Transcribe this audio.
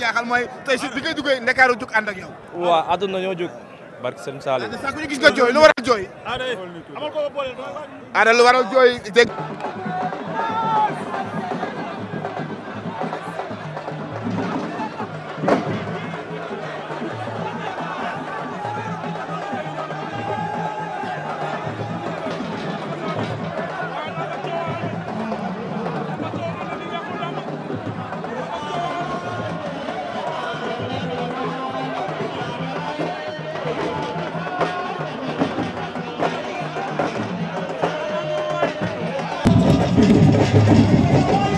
jaaxal mooy tey si bi ngay duggee Ndakaaru jóg ànd ak yow. waaw àdduna ñoo jóg barke seen Saali. sax ku ñu gis nga jooy lu waral jooy. Ada lu waral jooy dégg. Thank you.